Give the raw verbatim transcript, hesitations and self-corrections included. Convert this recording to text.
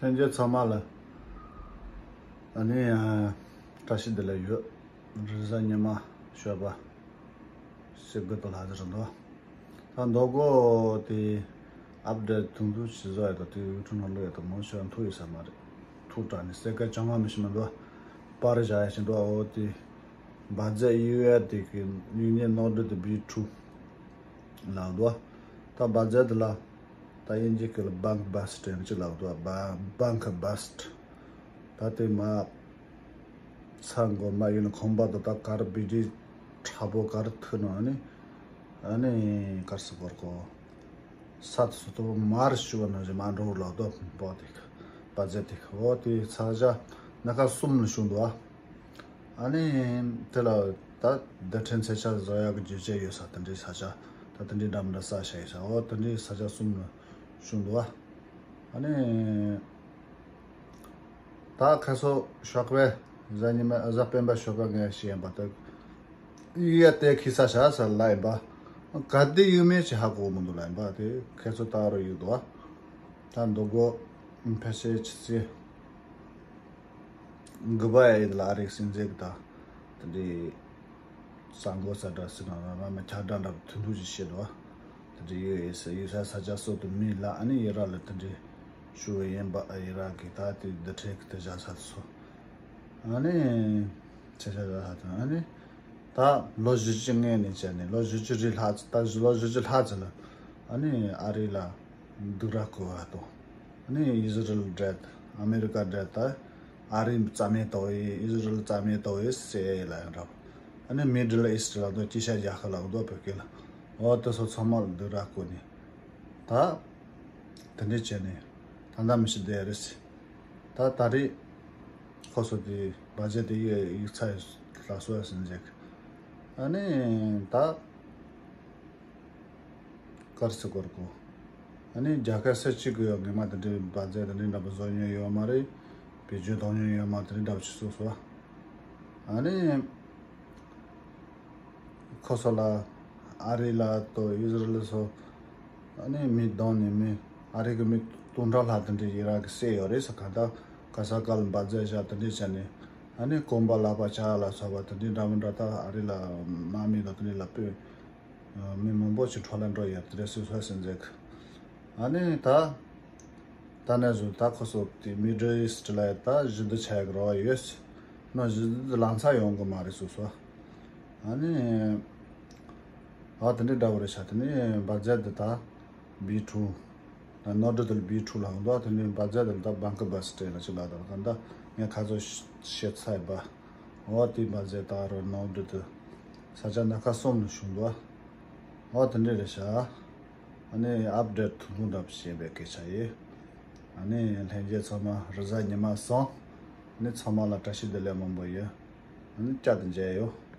ལྷན་རྒྱས་ཚང་མ་ལ་ཨ་ནི་ཨ་བཀྲ་ཤིས་བདེ་ལེགས་ཡོད། རེས་གཟའ་ཉི་མ་ཞོགས་པ་སེ་གི་ཏོ་ལྷ་ཟེར་འདུག་ད་མདོ་སྒོ་དེ་ཨབ་ཌེཊ་ཐུང་ཐུང་ཞིག་བཟོ་ཡ་དང་དེ་ཡུ་ཊུབ་ནང་བླུག་ཡ་དང་མང་ཤོས་མཐོ་ཡོད་ས་མ་རེད། ཐུག་དྲགས་ནས་སེ་ག་ཅང་ང་མི་ཤེས་མི་འདུག་པར་བཞག་ཡ་ཞིག་འདུག་འོ་དེ་བ་ཛེ་ཡུ་ཨེ་དེ་གི་ཡུ་ནི་ཡན་ནོར་ཌི་དེ་བི་ཊུ་ལབ་འདུག་ད་བ་ཛེ་དེ་ལ་ད་དབྱིན་ཇི་སྐད་ལ་bank bust ཡང་ཅིག་ལབ་འདུག bank bust ད་དེ་མ་ཚ་འགོ་མ་ཡིན་ཁང་པ་དང་ད་གར་བི་ཌི་ཁྲ་པོ་གར་ཐུག་ནོ་ཨ་ནི་ཨ་ནི་གར་སི་བོར་གོ་ས་དུ་སུ་ཏོ་མར་ཤུ་བ་ནོ་ཞེ་མ་འགྲོ་ལོ་དོ་པོ་དེ་བ་ཛེ་དེ་འོ་དེ་ཚ་ཞ་ན་ཁ་གསུམ་ལ་ཤུང་འདུག་ཨ་ནི་དེ་ལ་ད་བརྡ་འཕྲིན་ཚད་ཆ་བཟོ་ཡག་གི་རྒྱུ་ཆ་ཡོད་ས་དེ་འདྲའི་ས་ཆ་ད་དེ་འདྲའི་འདྲ་མི་འདྲ་ས་ཆ་ཡོད་ས་འོ་དེ་འདྲའི་ས་ཆ་གསུམ་ལ་ཤུང་འདུག་ཨ་ནི། ད་ཁ་སོ་ཞོགས་པའི་གཟའ་ཉི་མ་གཟའ་སྤེན་པ་ཞོགས་པ་ངས་ཤེས་ཡིན་པ་ད་ཡུལ་ཡ་དེ་ཁི་ས་ཤ་ས་ལ་ཡིན་པ་ག་དེ་ཡུལ་མེད་ཅི་ཧ་གོ་མི་འདུག་ལ་ཡིན་པ་དེ་ཁ་སོ་ད་རུ་ཡོད་དོ། ད་འདུག་གོ་ཕལ་ཆེར་ཆི་ཚེ་གུ་བ་ཡ་ཡིན་ལ་རིགས་སྲིན་རྫས་ཀྱི་ད་དེ་འདྲའི། ས་མགོ་ས་འདྲ་སི་ན་ར་མ་ཁྱ་འདྲ་འདྲ་ཐུན་ཐུན་ཅིག་བཤད་འདུག་དེ་འདྲ་ཡོད་ཡོད་ས་ཡོད་ས་ས་ཆ་སོགས་དུ་མི་ལ་ཨ་ནི་ཡི་ར་ལ་དེ་འདྲ་ཞུ་བའི་ཡིན་པ་ཨ་ཡི་ར་གི་ད་དེ་འདི་འཕྲལ་གི་དེ་བཞག་ས་སོ་ཨ་ནི་ཆ་ཆ་བཞག་ས་དང་ཨ་ནི་ད་ལོ་བཞི་བཅུ་སྔོན་ནས་བྱས་ནས་ལོ་བཞི་བཅུ་རེ་ལྷག་ཙམ་ད་བཞི་ལོ་བཞི་བཅུ་ལྷག་ཙམ་ལ་ཨ་ནི་ཨ་རི་ལ། སྡུག་ར་བསྐུལ་བ་དང་། ཨ་ནི་ཨི་ཟི་རལ་འདྲ་ཨ་མེ་རི་ཀ་འདྲ་ད་ཨ་རི་རྩ་མེད་བཏང་བའི་ཨི་ཟི་རལ་རྩ་མེད་བཏང་བའི་སེ་ལ་ཡང་འདྲ། ཨ་ནི་མི་ཌལ་ཨི་སི་ཊི་ལ་འདུག་ཅི་ཤ་རྒྱལ་ཁབ་ལ་འདུག་བོད་སྐད་ལ་འོ་དེ་ཚོ་ཚང་མ་ལ་སྡུག་ར་བསྐུལ་ནས་ད་དེ་འདྲ་བྱས་ནས་ད་ལྟ་མི་ཤི་བསྡད་རེད། ད་ད་རེས་ཁོ་ཚོ་དེ་བ་ཇེ་དེ་ཡིག་ཚ་ལ་སོ་ཡ་ཟིན་ཟེར་ཨ་ནི་ད། དཀར་སི་སྐོར་གོ། ཨ་ནི་རྒྱ་སྐད་སེ་གཅིག་གི་ཡོད་ངེས་མ་དེ་འདྲའི་བ་ཛེ་དེ་འདྲའི་འདྲ་པོ་བཟོ་མྱོང་ཡོད་མ་རེད། བེད་སྤྱོད་གཏོང་མྱོང་ཡོད་མ་དེ་འདྲའི་འདྲ་པོ་ཆུ་སོ་སོ། ཨ་ནི་ཁོ་ཚོ་ལ་ཨ་རི་ལ་དོ་ཨི་ཟི་རལ་སོ་ཨ་ནི་མི་གདོང་ནས་མི་ཨ་རི་གི་མི་སྟོང་ཕྲག་ལྷག་དེ་འདྲའི་ཡི་རག་གི་སེ་ཡོད་རེད་ས་ག་ད་ག་ས་ག་ལ་བ་ཛེ་བཞག་དེ་འདྲའི་བྱས་ནས་ཨ་ནི་གོམ་པ་ལག་པ་ཆག་ལ་སོགས་པ་དེ་འདྲའི་འདྲ་མི་འདྲ་ད་ཨ་རི་ལ་དམག་མི་དང་དེ་འདྲའི་ལ་སྤོས། མི་མང་པོ་ཞིག་འཕྲོ་ལ་འགྲོ་ཡོད་དེ་རེད་སུས་ཧ་སེ་འཛེག་ཨ་ནི་ད་ད་ནས་བཟུང་ད་ཁོ་ཚོ་དེ་མི་ཌལ་ཨི་སི་ཊི་ལ་ད་ཞི་བདེ་ཆགས་ཡག་རོགས་ཡོད། ནོ་ཞི་བདེ་ལང་ཚ་ཡོང་གི་མ་རེད་སུས་སོ། ཨ་ནི་ཨ་དེ་འདྲའི་འདྲ་བོ་རེད་ཤག་དེ་ནི་བ་ཛེ་དེ་ད་བི་ཊུ་ད་ནོར་འགྲོ་དེ་ལ་བི་ཊུ་ལ་འདུག་དེ་ནི་བ་ཛེ་དེ་ལ་ད་བང་ཀི་བ་སི་ཊེ་ལ་ཅི་ལ་ད་ད་ངས་ཁ་ཚོ་ཤེས་ཚ་ཡིན་པ། འོ་དེ་མ་ཟད་ད་རོ་ནོར་འདི་དུ་ས་ཆ་སྣ་ཁ་གསུམ་ལ་བྱུང་འདུག་འོ་དེ་འདྲ་རེད་ཤག་ཨ་ནི་ཨབ་ཌེཊ་ཐུང་ཐུང་འདྲ་པོ་བྱས་པའི་སྐད་ཆ་ཡིན། ཨ་ནི་ལྷན་རྒྱས་ཚང་མ་རེས་གཟའ་ཉི་མ་སོང་། ཨ་ནི་ཚང་མ་ལ་བཀྲ་ཤིས་བདེ་ལེགས་མང་པོ་ཡོད། ཨ་ནི་བསྐྱར་དུ་མཇལ་ཡོང་།